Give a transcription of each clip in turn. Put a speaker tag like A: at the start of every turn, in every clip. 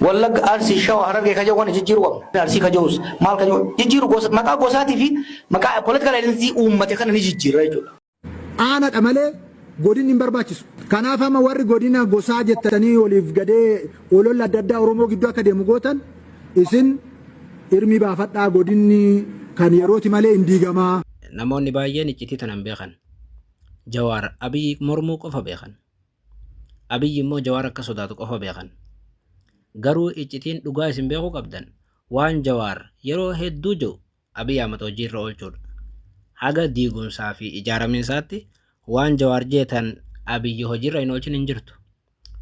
A: Wallagga, Arsii, Shawa, Harargee ka jedhu kana jijjiiruu qabna. Arsii ka jedhus maal ka jedhu jijjiiru gosa maqaa gosaatii fi maqaa political identity uummate kana ni jijjiirra jechuudha.
B: Aanadha malee godinni hin barbaachisu. Kanaaf amma warri godina gosaa jettanii oliif gadee ololli adda addaa Oromoo gidduu akka deemu gootan isin irmii baafadhaa godinni kan yerooti malee hin diigamaa.
C: Namoonni baay'een iccitii tana hin beekan. Jawaar Abiy mormuu qofa beekan. Abiy immoo Jawaar akka sodaatu qofa beekan. Garuu iccitiin dhugaa isin beekuu qabdan waan Jawaar yeroo hedduu jedhu Abiy Ahmad hojiirra oolchuudha. Haga diigumsaa fi ijaaraminsaatti waan Jawaar jee tan Abiy hojiirra hin oolchin hin jirtu.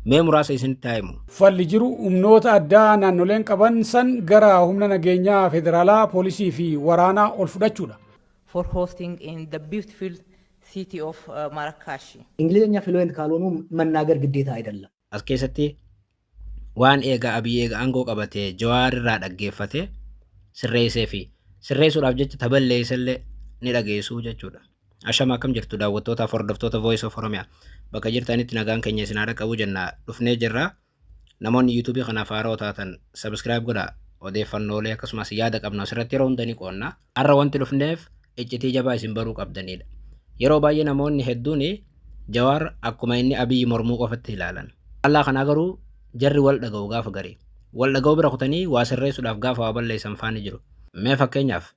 C: Mee muraasa isinitti haa himu.
D: Falli jiru humnoota addaa naannoleen qaban san gara humna nageenyaa federaalaa, poolisii fi waraanaa ol fudhachuudha.
E: For hosting in the beautiful city of Marrakesh.
A: እንግሊዝኛ ፍሉዌንት ካልሆኑ መናገር ግዴታ አይደለም።
C: As keessatti waan eega Abiy eega aangoo qabate Jawaar irraa dhaggeeffate sirreessee fi sirreessuudhaaf jecha taballeessellee ni dhageessuu jechuudha. Ashama, akkam jirtu daawwattootaaf hordoftoota Voice of Oromia? Bakka jirtanitti nagaan keenya isin haa dhaqqabu jenna, dhufnee jirra. Namoonni YouTubeii kanaaf haaroo taatan subscribe godhaa, odeeffannoolee akkasumas yaada qabnu asirratti yeroo hunda ni qoonna. Har'a wanti dhufneef iccitii jabaa isin baruu qabdanidha. Yeroo baay'ee namoonni hedduun Jawaar akkuma inni Abiyyi mormuu qofatti ilaalan. Allaa kanaa garuu jarri wal dhaga'u gaafa garii. Wal dhaga'u bira kutanii waa sirreessuudhaaf gaafa waa balleessan faani jiru. Mee fakkeenyaaf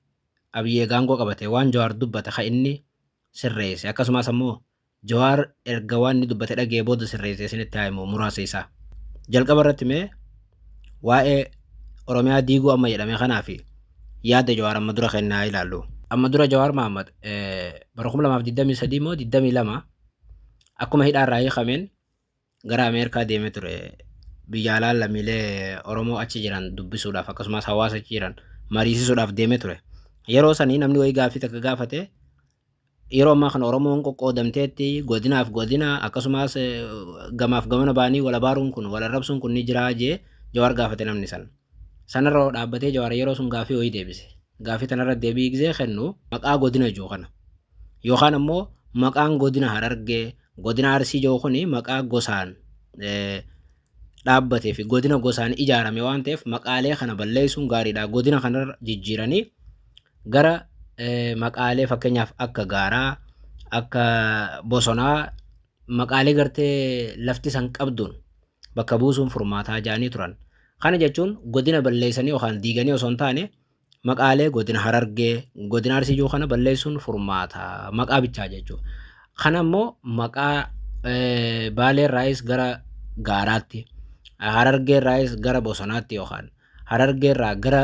C: Abiyyi eegaangoo qabate waan Jawaar dubbate ka inni sirreesse, akkasumas ammoo Jawaar erga waan inni dubbate dhaga'ee booda sirreesse isinitti haa himu muraasa isaa. Jalqaba irratti mee waa'ee Oromiyaa diiguu amma jedhame kanaa fi yaada Jawaar amma dura kennaa ilaallu. Amma dura Jawaar Mahammad bara 2023 moo 22 akkuma hidhaa irraa hiikameen gara Ameerikaa deemee ture. Biyya alaa lammiilee Oromoo achi jiran dubbisuudhaaf, akkasumas hawaasa achi jiran mariisisuudhaaf deemee ture. Yeroo sanii namni wayii gaaffii takka gaafate: yeroo ammaa kana Oromoon qoqqoodamteetti, godinaaf godina akkasumas gamaaf gamana ba'anii wal abaaruun kun, wal arrabsuun kun ni jiraa jee Jawaar gaafate namni san. Sanarra dhaabbatee Jawaar yeroo sun gaaffii wayii deebise. Gaaffii tanarra deebii gizee kennu maqaa godina jiru kana yookaan ammoo maqaan godina Harargee, godina Arsii jiru kuni maqaa gosaan dhaabbatee fi godina gosaan ijaarame waan ta'eef maqaalee kana balleessuun gaariidha. Godina kanarra jijjiiranii gara maqaalee fakkeenyaaf akka gaaraa, akka bosonaa, maqaalee gartee lafti san qabduun bakka buusuun furmaataa jedhanii turan. Kana jechuun godina balleessanii yookaan diiganii osoo hin taane maqaalee godina Harargee, godina Arsii jiru kana balleessuun furmaata maqaa bichaa jechuudha. Kana immoo maqaa Baalee irraayis gara gaaraatti, Harargee irraayis gara bosonaatti yookaan Harargee irraa gara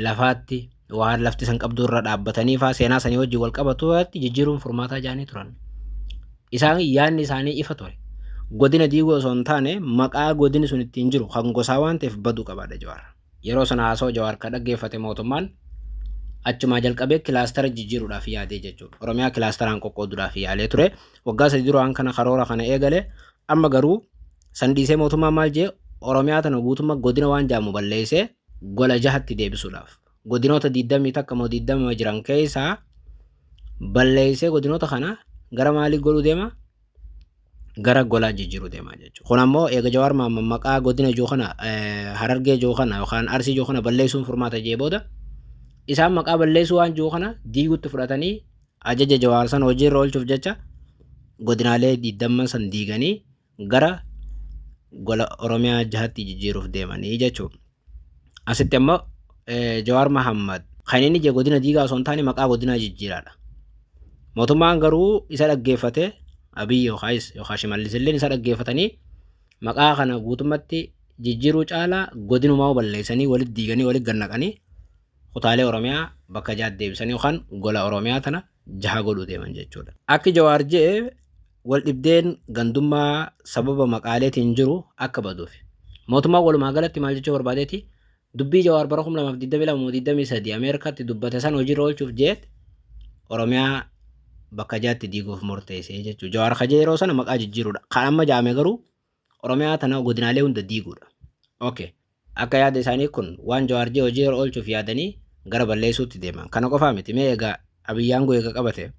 C: lafaatti waan lafti san qabdu irra dhaabbatanii faa seenaa sanii wajjin wal qabatu irratti jijjiiruun furmaataa jedhanii turan. Isaan yaadni isaanii ifa ture. Godina diiguu osoo hin taane maqaa godinni sun ittiin jiru kan gosaa waan ta'eef baduu qabaadha Jawaar. Yeroo sana haasawaa Jawaar ka dhaggeeffate mootummaan achumaa jalqabee kilaastara jijjiiruudhaaf yaadee jechuudha. Oromiyaa kilaastaraan qoqqooduudhaaf yaalee ture. Waggaa 3 duraan kana karoora kana eegale. Amma garuu san dhiisee mootummaan maal jee? Oromiyaa tana guutummaa godina waan jaamu balleessee gola jahatti deebisuudhaaf. Godinoota 21 moo 20 jiran keessaa balleessee godinoota kana gara maalii godhuu deema? Gara golaa jijjiiruu deemaa jechuudha. Kun ammoo eega Jawaar Mahammad maqaa godina jiru kana, Harargee jiru kana yookaan Arsii jiru kana balleessuun furmaata jee booda, isaan maqaa balleessuu waan jiru kana diigutti fudhatanii ajaja Jawaar sana hojiirra oolchuuf jecha godinaalee digdamman san diiganii gara gola Oromiyaa jahatti jijjiiruuf deemanii jechuudha. Asitti ammoo Jawaar Mahammad kan inni jee godina diigaa osoo hin taane maqaa godinaa jijjiiraadha. Mootummaan garuu isa dhaggeeffate, Abiy yookaas yookaan Shimallis illee isa dhaggeeffatanii maqaa kana guutummatti jijjiiruu caalaa godinumaa balleessanii walitti diiganii walitti gannaqanii kutaalee Oromiyaa bakka jaha deebisanii yookaan gola Oromiyaa tana jaha godhuu deeman jechuudha. Akki Jawaar jee wal dhibdeen gandummaa sababa maqaaleetiin jiru akka baduuf. Mootummaan walumaa galatti maal jechuu barbaadeeti? Dubbii Jawaar bara 2022 moo 23 Ameerikaatti dubbate san hojiirra oolchuuf jeet Oromiyaa bakka jaatti diiguuf murteessee jechuudha. Jawaar kajee yeroo sana maqaa jijjiiruudha. Kan amma jaame garuu Oromiyaa tana godinaalee hunda diiguudha. Okay. Akka yaada isaanii kun waan Jawaar jee hojiirra oolchuuf yaadanii gara balleessuutti deeman. Kana qofaa miti, mee egaa Abiyyi aangoo eega qabate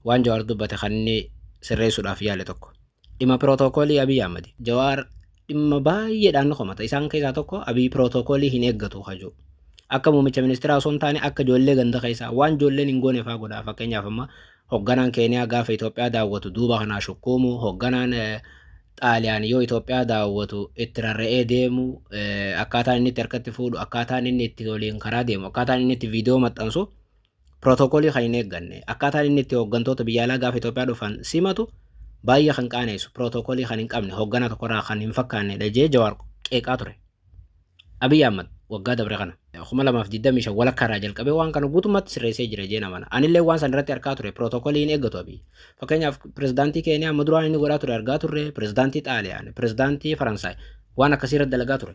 C: waan Jawaar dubbate kan inni sirreessuudhaaf yaale tokko. Dhimma pirootokoolii Abiyyi Ahmad. Jawaar dhimma baay'eedhaan ni komata. Isaan keessaa tokko Abiy pirootokoolii hin eeggatu kajuu. Akka muummicha ministeeraa osoo hin taane akka ijoollee ganda keessaa waan ijoolleen hin goone fa'aa godha. Fakkeenyaaf amma hoogganaan Keeniyaa gaafa Itoophiyaa daawwatu duuba kanaa shukkuumu, hoogganaan Xaaliyaan yoo Itoophiyaa daawwatu itti rarra'ee deemu, akkaataan inni itti harkatti fuudhu, akkaataan inni itti waliin karaa deemu, akkaataan inni itti viidiyoo maxxansu pirootokoolii kan hin eegganne, akkaataan inni itti hooggantoota biyya alaa gaafa Itoophiyaa dhufan simatu baay'ee kan qaaneessu, pirootokoolii kan hin qabne, hoogganaa tokkorraa kan hin fakkaannedha jee Jawaar qeeqaa ture. Abiy Ahmad waggaa dabre kana 2025 walakkaa irraa jalqabee waan kana guutummaatti sirreessee jira jee namana. Anillee waan san irratti argaa ture, pirootokoolii hin eeggatu Abiy. Fakkeenyaaf pirezidaantii Keeniyaa amma duraan inni godhaa ture argaa turre, pirezidaantii Xaaliyaan, pirezidaantii Faransaay waan akkasii irratti dalagaa ture.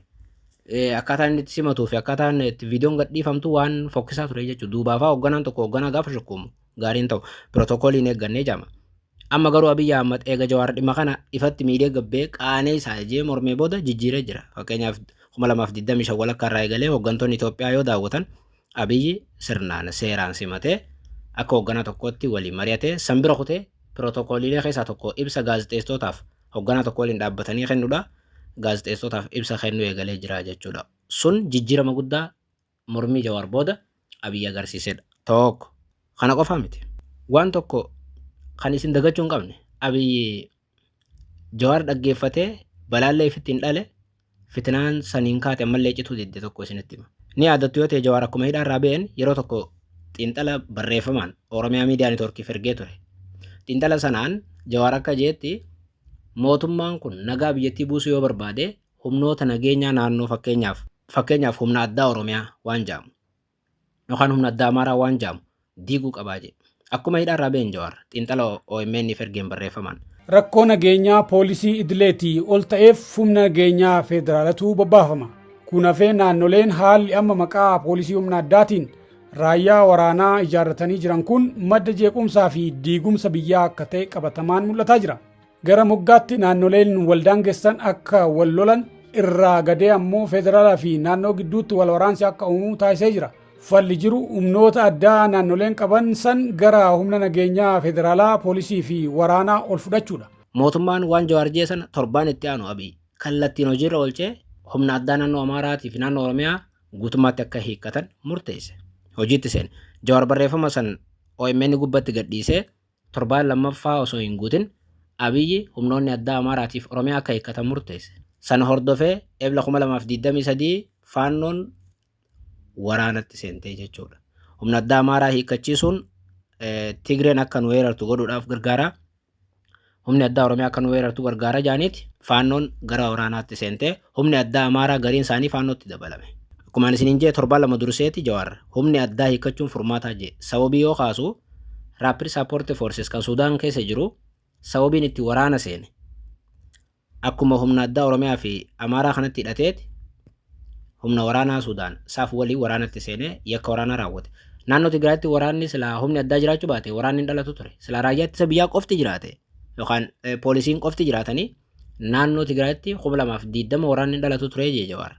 C: Akkaataan inni itti simatuu fi akkaataan itti viidiyoon gadhiifamtu waan fokkisaa ture jechuudha. Duubaafaa hoogganaan tokko hoogganaa gaafa shukkuumu gaariin ta'u pirootokoolii hin eeggannee jaama. Amma garuu Abiy Ahmad eega Jawaar dhimma kana ifatti miidhee gabbee qaanee isaa jee mormee booda jijjiiree jira. Fakkeenyaaf 2025 walakkaa irraa eegalee hooggantoonni Itoophiyaa yoo daawwatan Abiyyi sirnaan seeraan simatee akka hoogganaa tokkootti waliin mari'atee san bira kutee pirootokooliilee keessaa tokko ibsa gaazexeessitootaaf hoogganaa tokko waliin dhaabbatanii kennuudha. Gaazexeessitootaaf ibsa kennuu eegalee jira jechuudha. Sun jijjiirama guddaa mormii Jawaar booda Abiyyi agarsiisedha. Tokko kana qofaa miti. Waan tokko kan isin dagachuu hin qabne, Abiyyi Jawaar dhaggeeffatee balaallee ifitti hin dhale, fitinaan saniin kaate ammallee cituu didde tokko isinitti hima. Ni yaadattu yoo ta'e, Jawaar akkuma hidhaa irraa ba'een yeroo tokko xiinxala barreeffamaan Oromiyaa Miidiyaa Neetwoorkiif ergee ture. Xiinxala sanaan Jawaar akka jeetti, mootummaan kun nagaa biyyattii buusuu yoo barbaade humnoota nageenyaa naannoo, fakkeenyaaf humna addaa Oromiyaa waan jedhamu yookaan humna addaa Amaaraa waan jedhamu diiguu qabaa jedhe. Akkuma hidhaa irraa ba'een Jawaar xiinxala OMN ergeen barreeffamaan.
D: Rakkoo nageenyaa poolisii idileetii ol ta'eef humna nageenyaa federaalatu bobbaafama. Kun hafee naannoleen haalli amma maqaa poolisii humna addaatiin raayyaa waraanaa ijaarratanii jiran kun madda jeequmsaa fi diigumsa biyyaa akka ta'e qabatamaan mul'ataa jira. Gara moggaatti naannoleen wal daangessan akka wal lolan, irraa gadee ammoo federaalaa fi naannoo gidduutti wal waraansi akka uumamu taasisee jira. Falli jiru humnoota addaa naannoleen qaban san gara humna nageenyaa federaalaa, poolisii fi waraanaa ol fudhachuudha.
C: Mootummaan waan Jawaar jee sana torbaan itti aanu Abiy kallattiin hojiirra oolchee humna addaa naannoo Amaaraatii fi naannoo Oromiyaa guutummaatti akka hiikkatan murteesse. Hojiitti seene. Jawaar barreeffama san OMN gubbatti gadhiisee torbaan lammaffaa osoo hin guutin Abiyyi humnoonni addaa Amaaraatiif Oromiyaa akka hiikkatan murteesse. Sana hordofee Ebla 2023 Faannoon waraanatti seentee jechuudha. Humna addaa Amaaraa hiikkachiisuun Tigreen akka nu weerartu godhuudhaaf gargaara. Humni addaa Oromiyaa akka nu weerartu gargaara jaaniiti Faannoon gara waraanaatti seentee humni addaa Amaaraa gariin isaanii Faannootti dabalame. Akkuma ani isiniin jee, torbaan 2 durseeti Jawaar humni addaa hiikkachuun furmaataa jee. Sababii yoo kaasu, Rapid Support Forces kan Sudaan keessa jiru sababiin itti waraana seene akkuma humna addaa Oromiyaa fi Amaaraa kanatti hidhateeti humna waraanaa Sudaan saaf waliin waraanatti seenee yakka waraanaa raawwate. Naannoo Tigraayitti waraanni silaa humni addaa jiraachuu baate waraanni hin dhalatu ture. Silaa raayyaa ittisa biyyaa qofti jiraate yookaan poolisiin qofti jiraatanii naannoo Tigraayitti 2020 waraanni hin dhalatu ture jee Jawaar.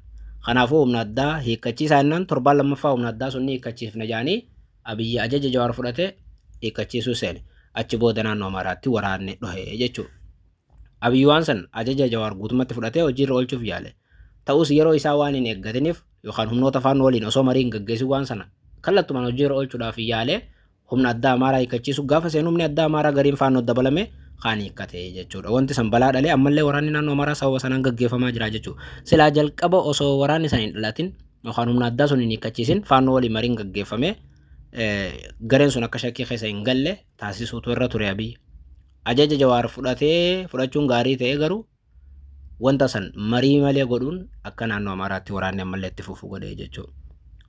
C: Kanaafuu humna addaa hiikkachiisaa jennaan torbaan lammaffaa humna addaa sun ni hiikkachiifna jedhanii Abiyyi ajaja Jawaar fudhatee hiikkachiisuu seene. Achi booda naannoo Amaaraatti waraanni dhohe jechuudha. Abiyyi waan san ajaja Jawaar guutummaatti fudhatee hojiirra oolchuuf yaale. Ta'us yeroo isaa waan hin eeggatiniif yookaan humnoota Faannoo waliin osoo marii hin gaggeessin waan sana kallattumaan hojiirra oolchuudhaaf yaale, humna addaa Amaaraa hiikkachiisu gaafa seenu humni addaa Amaaraa gariin Faannoo dabalame kaan hiikkate jechuudha. Wanti san balaa dhalee ammallee waraanni naannoo Amaaraa sababa sanaan gaggeeffamaa jira jechuudha. Silaa jalqaba osoo waraanni san hin dhalatin yookaan humna addaa sun hin hiikkachiisin Faannoo waliin mariin gaggeeffame gareen sun akka shakkii keessa hin galle taasisuutu irra ture Abiyyi. Ajaja Jawaar fudhatee fudhachuun gaarii ta'ee, garuu wanta san marii malee godhuun akka naannoo Amaaraatti waraanni ammallee itti fufu godhee jechuudha.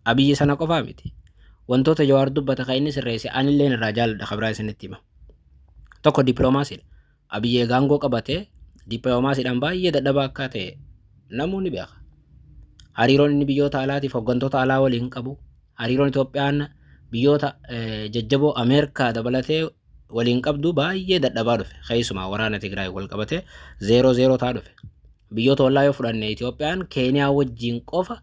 C: Abiyyi sana qofaa miti. Wantoota Jawaar dubbate kan inni sirreesse anilleen irraa jaaladha kabraa isinitti hima. Tokko dippiloomaasiidha. Abiyyi egaa aangoo qabatee dippiloomaasiidhaan baay'ee dadhabaa akka ta'e namoonni beeka. Hariiroon inni biyyoota alaatiif hooggantoota alaa waliin qabu, hariiroon Itoophiyaan biyyoota jajjaboo Ameerikaa dabalatee waliin qabdu baay'ee dadhabaa dhufe. Keessumaa waraana Tigraay wal qabatee 0-0 ta'aa dhufe. Biyyoota ollaa yoo fudhanne, Itoophiyaan Keeniyaa wajjin qofa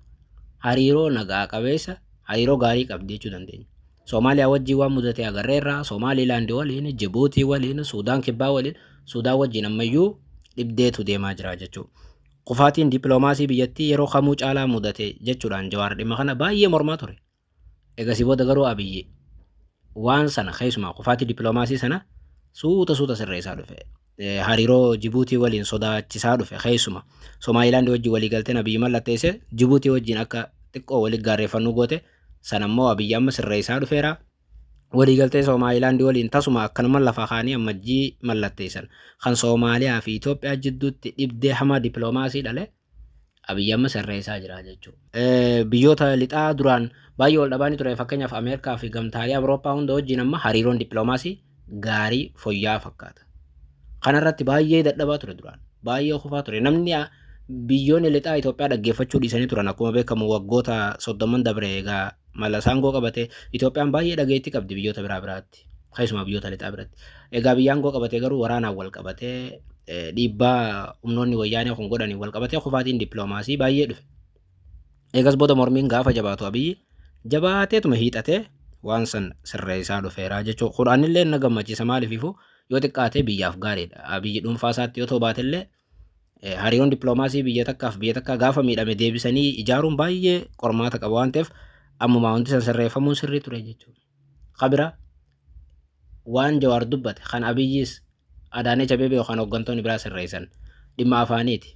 C: hariiroo nagaa qabeessa, hariiroo gaarii qabdi jechuu dandeenya. Soomaaliyaa wajjin waan mudate agarreerra. Somaalilaand waliin, Jibuutii waliin, Suudaan Kibbaa waliin, Suudaan wajjin ammayyuu dhibdeetu deemaa jira jechuudha. Kufaatiin dippiloomaasii biyyattii yeroo kamuu caalaa mudate jechuudhaan Jawaar dhimma kana baay'ee mormaa ture. Egasii booda garuu Abiyyi waan sana, keessumaa kufaatii dippiloomaasii sana, suuta suuta sirreessaa dhufe. Hariiroo Jibuutii waliin sodaachisaa dhufe. Keessuma Somaalilaand wajjin waliigalteen Abiyyi mallatteesse Jibuutii wajjin akka xiqqoo walitti gaarreeffannuu goote. Sana immoo Abiyyi amma sirreessaa dhufeera. Waliigaltee Somaalilaand waliin tasuma akkanuma lafa kaanii ammajjii mallatteessan kan Soomaaliyaa fi Itoophiyaa jidduutti dhibdee hamaa dippiloomaasii dhale Abiyyi amma sirreessaa jira jechuudha. Biyyoota lixaa duraan baay'ee wal dhabaanii ture, fakkeenyaaf Ameerikaa fi gamtaalee Awurooppaa hunda wajjin amma hariiroon dippiloomaasii gaarii fooyya'aa fakkaata. Kanarratti baay'ee dadhabaa ture duraan. Baay'ee kufaa ture. Namni biyyoonni lixaa Itoophiyaa dhaggeeffachuu dhiisanii turan. Akkuma beekamu waggoota 30n dabre egaa Mallas aangoo qabate Itoophiyaan baay'ee dhageettii qabdi biyyoota biraa biraatti. Keessumaa biyyoota lixaa biratti. Egaa biyya aangoo qabate garuu waraanaan wal qabatee, dhiibbaa humnoonni wayyaanee kun godhaniin wal qabatee kufaatiin dippiloomaasii baay'ee dhufe. Eegas booda mormiin gaafa jabaatu Abiyyi jabaateetuma hiixatee waan san sirreessaa dhufeera jechuudha. Kun anillee na gammachiisa, maaliifuu yoo xiqqaate biyyaaf gaariidha. Abiyyi dhuunfaa isaatti yoo ta'u baatellee, hariiroon dippiloomaasii biyya takkaaf biyya takkaa gaafa miidhame deebisanii ijaaruun baay'ee qormaata qaba waan ta'eef, ammumaa wanti san sirreeffamuun sirrii ture jechuudha. Kabira waan Jawaar dubbate kan Abiyyis Adaanech Abeebee yookaan hooggantoonni biraa sirreessan dhimma afaaniiti.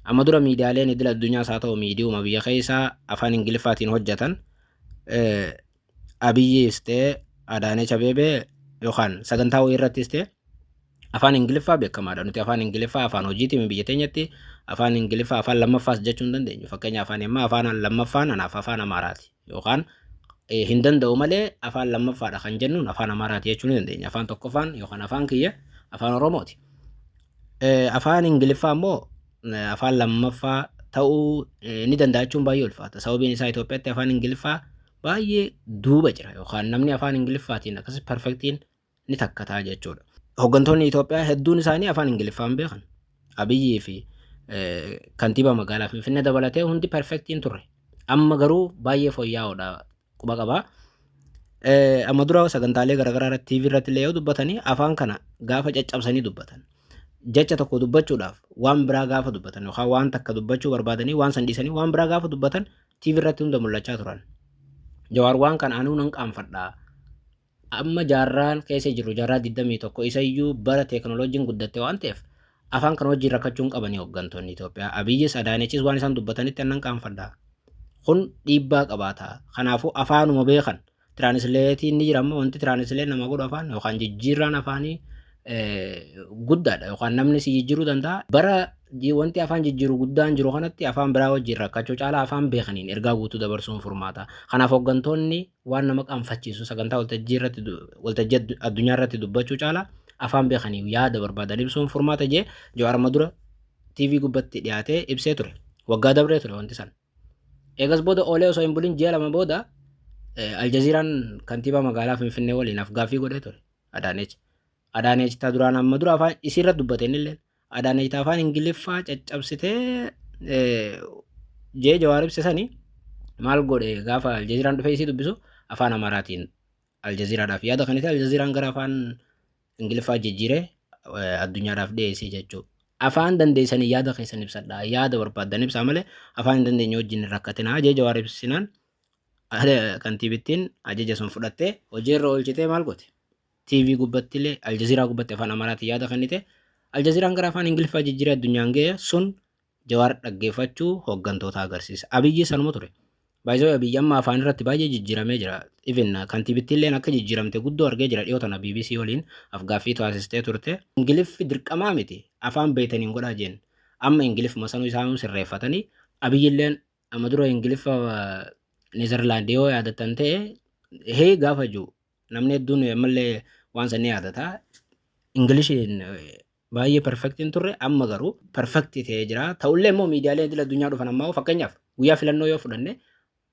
C: Amma dura miidiyaaleen idil addunyaas haa ta'u miidiyuma biyya keessaa afaan Ingiliffaatiin hojjetan, Abiyyis ta'e Adaanech Abeebee yookaan sagantaa wayii irrattis ta'e afaan Ingiliffaa beekamaadha. Nuti afaan Ingiliffaa afaan hojiitiin biyya teenyatti afaan Ingiliffaa afaan lammaffaas jechuu hin dandeenyu. Fakkeenya afaan ammaa afaan lammaffaan anaaf afaan Amaaraati yookaan hin danda'u malee afaan lammaffaadha kan jennuun afaan Amaaraati jechuu ni dandeenya. Afaan tokkoffaan yookaan afaan kiyya afaan Oromooti. Afaan Ingiliffaa immoo afaan lammaffaa ta'uu ni danda'a jechuun baay'ee ulfaata. Sababiin isaa Itoophiyaatti afaan Ingiliffaa baay'ee duuba jira yookaan namni afaan Ingiliffaatiin akkasii perfectiin ni takkataa jechuudha. Hooggantoonni Itoophiyaa hedduun isaanii afaan Ingiliffaa hin beekan. Abiyyii fi kantiibaa magaalaa Finfinnee dabalatee hundi perfectiin turre. Amma garuu baay'ee fooyya'oodha quba qabaa. Amma dura sagantaalee garaagaraa irratti, TV irratti illee yoo dubbatanii afaan kana gaafa caccabsanii dubbatan. Jecha tokko dubbachuudhaaf waan biraa gaafa dubbatan yookaan waan takka dubbachuu barbaadanii waan san dhiisanii waan biraa gaafa dubbatan TV irratti hunda mul'achaa turan. Jawaar waan kana anuu nan qaanfadhaa. Amma jaarraan keessa jiru jaarraa 21 isayyuu bara teekinooloojiin guddatte waan ta'eef afaan kana wajjin rakkachuu hin qabanii hooggantoonni Itoophiyaa. Abiyyis Adaanechis waan isaan dubbatanitti annan qaanfadhaa. Kun dhiibbaa qabaata. Kanaafuu afaanuma beekan. Translateiin ni jira, amma wanti translate nama godhu afaan yookaan jijjiirraan afaanii guddaadha yookaan namni si jijjiiruu danda'a. Bara wanti afaan jijjiiru guddaan jiru kanatti afaan biraa wajjin rakkachuu caalaa afaan beekaniin ergaa guutuu dabarsuun furmaata. Kanaaf hooggantoonni waan nama qaanfachiisu sagantaa waltajjii irratti, waltajjii addunyaa irratti dubbachuu caalaa afaan beekaniin yaada barbaadan ibsuun furmaata jee Jawaar amma dura TV gubbatti dhiyaatee ibsee ture. Waggaa dabree ture wanti san. Eegas booda oolee osoo hin bulin ji'a 2 booda Aljaziiraan kantiibaa magaalaa Finfinnee waliin afgaaffii godhee ture. Adaanech. Adaanech ta duraan amma dura afaan isiirra dubbate innillee. Adaanech ta afaan Ingiliffaa caccabsitee jee Jawaar ibse sani maal godhe? Gaafa Aljaziiraan dhufee isii dubbisu afaan Amaaraatiin Aljaziiraadhaaf yaada kanite, Aljaziiraan gara afaan Ingiliffaa jijjiiree addunyaadhaaf dhiyeessee jechuudha. Afaan dandeessanii yaada keessan ibsadhaa, yaada barbaaddan ibsaa malee afaan hin dandeenye wajjin hin rakkatinaa jee Jawaar ibsinaan, kantiibittiin ajaja sun fudhattee hojiirra oolchitee maal goote? TV gubbatti illee, Aljaziiraa gubbatti afaan Amaaraatiin yaada kennite. Aljaziiraan gara afaan Ingiliffaa jijjiiree addunyaan ga'e. Sun Jawaar dhaggeeffachuu hooggantoota agarsiisa. Abiyyi sanuma ture. Baay'ee Abiyyi amma afaan irratti baay'ee jijjiiramee jira. Even kantiibittiin illee akka jijjiiramte guddoo argee jira, dhiyoo tana BBC waliin afgaaffii taasistee turte. Ingiliffi dirqamaa miti, afaan beeytaniin godhaa jeen. Amma Ingiliffuma sanuu isaanuu sirreeffatanii. Abiyyi illeen amma dura Ingiliffa Neezerlaand yoo yaadattan ta'e, hee gaafa jiru namni hedduun ammallee waan san ni yaadata. Ingilishiin baay'ee perfect hin turre, amma garuu perfect ta'ee jira. Ta'ullee immoo miidiyaalee idil addunyaa dhufan ammaa, fakkeenyaaf guyyaa filannoo yoo fudhanne,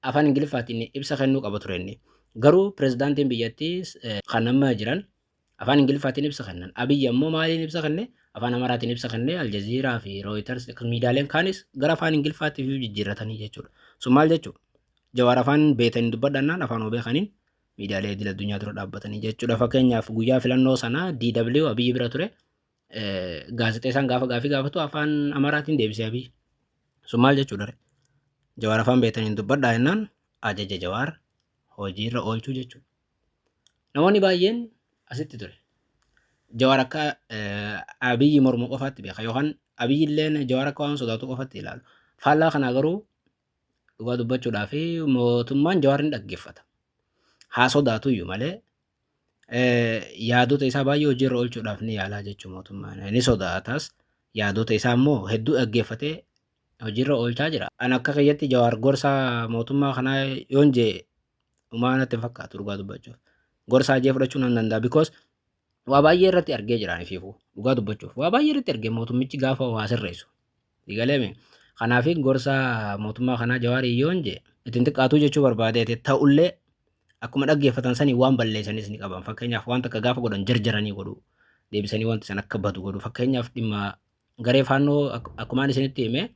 C: afaan Ingiliffaatiin ibsa kennuu qaba ture inni. Garuu pirezidaantiin biyyattii kan amma jiran afaan Ingiliffaatiin ibsa kennan. Abiyyi ammoo maaliin ibsa kenne? Afaan Amaaraatiin ibsa kenne. Aljaziiraa fi Reuters, miidiyaaleen kaanis gara afaan Ingiliffaatti jijjiirratanii jechuudha. Sun maal jechuudha? Jawaar afaan beekanii dubbadhannaan afaan beekaniin miidiyaalee idil addunyaa dura dhaabbatanii jechuudha. Fakkeenyaaf guyyaa filannoo sanaa DW Abiyyi bira ture. Gaazexeessaan gaafa gaafii gaafatu afaan Amaaraatiin deebisee Abiy. Sun maal jechuudha ree? Jawaar afaan beektaniin dubbadhaa jennaan ajaja Jawaar hojiirra oolchuu jechuudha. Namoonni baay'een asitti ture. Jawaar akka Abiyyi mormu qofaatti beeka yookaan Abiyyi illeen Jawaar akka waan sodaatu qofatti ilaalu. Faallaa kanaa garuu dhugaa dubbachuudhaa fi mootummaan Jawaar ni dhaggeeffata. Haa sodaatu iyyuu malee yaadota isaa baay'ee hojiirra oolchuudhaaf ni yaalaa jechuudha mootummaan. Ni sodaatas, yaadota isaa immoo hedduu dhaggeeffatee hojiirra oolchaa jira. An akka kiyyatti Jawaar gorsaa mootummaa kanaa yoon jee dhumaa natti hin fakkaatu dhugaa dubbachuuf. Gorsaa jee fudhachuu nan danda'a because waa baay'ee irratti argee jira ani fiifuu dhugaa dubbachuuf, waa baay'ee irratti argee mootummichi gaafa waa sirreessu. Digaleeme kanaaf gorsaa mootummaa kanaa Jawaarii yoon jee ittiin xiqqaatuu jechuu barbaadeeti. Ta'ullee akkuma dhaggeeffatan sanii waan balleessanis ni qaban. Fakkeenyaaf, waan takka gaafa godhan jarjaranii godhu, deebisanii wanti san akka badu godhu. Fakkeenyaaf, dhimma garee Faannoo, akkumaan isinitti hime,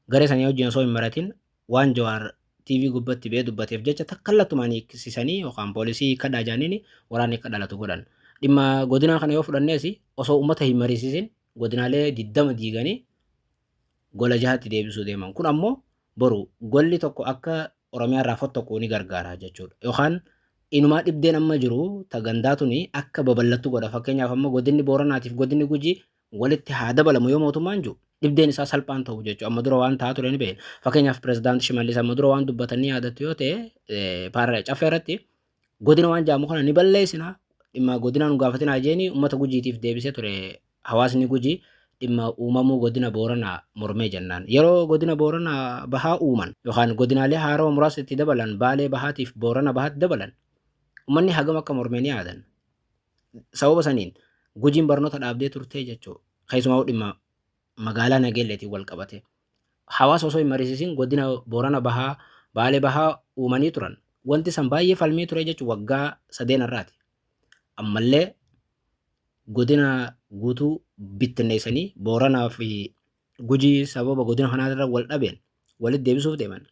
C: garee sanii wajjin osoo hin maratin waan Jawaar TV gubbatti ba'ee dubbateef jecha takkallattumaan hiiksisanii yookaan poolisii hiikkadhaa jaaniini waraanni akka dhalatu godhan. Dhimma godinaa kana yoo fudhannees osoo uummata hin mariisisin godinaalee 20 diiganii gola jahatti deebisuu deeman. Kun ammoo boru golli tokko akka Oromiyaa irraa fottoqu ni gargaara jechuudha. Yookaan inumaa dhibdeen amma jiru ta gandaa tuni akka babal'attu godha. Fakkeenyaaf, amma godinni Booranaatiif godinni Gujii walitti haa dabalamu yoo mootummaan jiru, dhibdeen isaa salphaan ta'u jechuudha. Amma dura waan ta'aa ture ni beekna. Fakkeenyaaf, pirezidaanti Shimallis amma dura waan dubbatan ni yaadattu yoo ta'e, paarraa Caffee irratti godina waan jedhamu kana ni balleessina, dhimma godinaa nu gaafatinaa jeeni uummata Gujiitiif deebisee ture. Hawaasni Gujii dhimma uumamuu godina Booranaa mormee jennaan, yeroo godina Booranaa Bahaa uuman yookaan godinaalee haarawa muraasa itti dabalan, Baalee Bahaatiif Boorana Bahaatti dabalan, uummanni hagam akka mormee ni yaadan. Sababa saniin Gujiin barnoota dhaabdee turtee jechuudha. Keessumaa dhimma magaalaa Nageelleetiin wal qabate. Hawaasa osoo hin mariisisin godina Boorana Bahaa, Baalee Bahaa uumanii turan. Wanti san baay'ee falmii ture jechuun waggaa 3 irraati. Ammallee godina guutuu bittinneessanii Booranaa fi Gujii sababa godina kanaatirra wal dhabeen walitti deebisuuf deeman.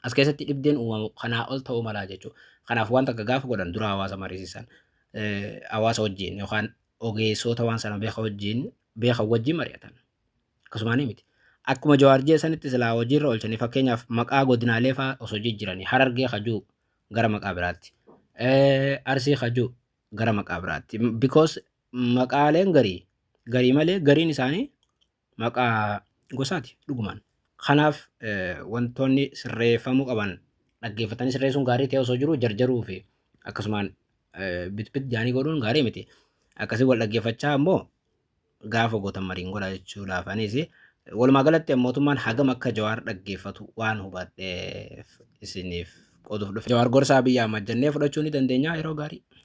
C: As keessatti dhibdeen uumamu kanaa ol ta'uu malaa jechuudha. Kanaaf waan takka gaafa godhan dura hawaasa mariisisan. Hawaasa wajjin yookaan ogeessota waan sana beekan wajjin mari'atan. Akkasumaanii miti. Akkuma Jawaar jee sanitti silaa hojiirra oolchanii, fakkeenyaaf maqaa godinaalee fa'aa osoo jijjiiranii, Harargee kajuu gara maqaa biraatti. Arsii kajuu gara maqaa biraatti. Because maqaaleen garii garii malee gariin isaanii maqaa gosaati dhugumaan. Kanaaf wantoonni sirreeffamuu qaban dhaggeeffatanii sirreessuun gaarii ta'e osoo jiru, jarjaruu fi akkasumaan bitbit jaanii godhuun gaarii miti. Akkasii wal dhaggeeffachaa ammoo gaafa gootan mariin godha jechuudhaaf anis walumaa galatti mootummaan hagam akka Jawaar dhaggeeffatu waan hubadheef isiniif qooduuf dhufe. Jawaar gorsaa Abiyyi Ahmad jennee fudhachuu ni dandeenya. Yeroo gaarii.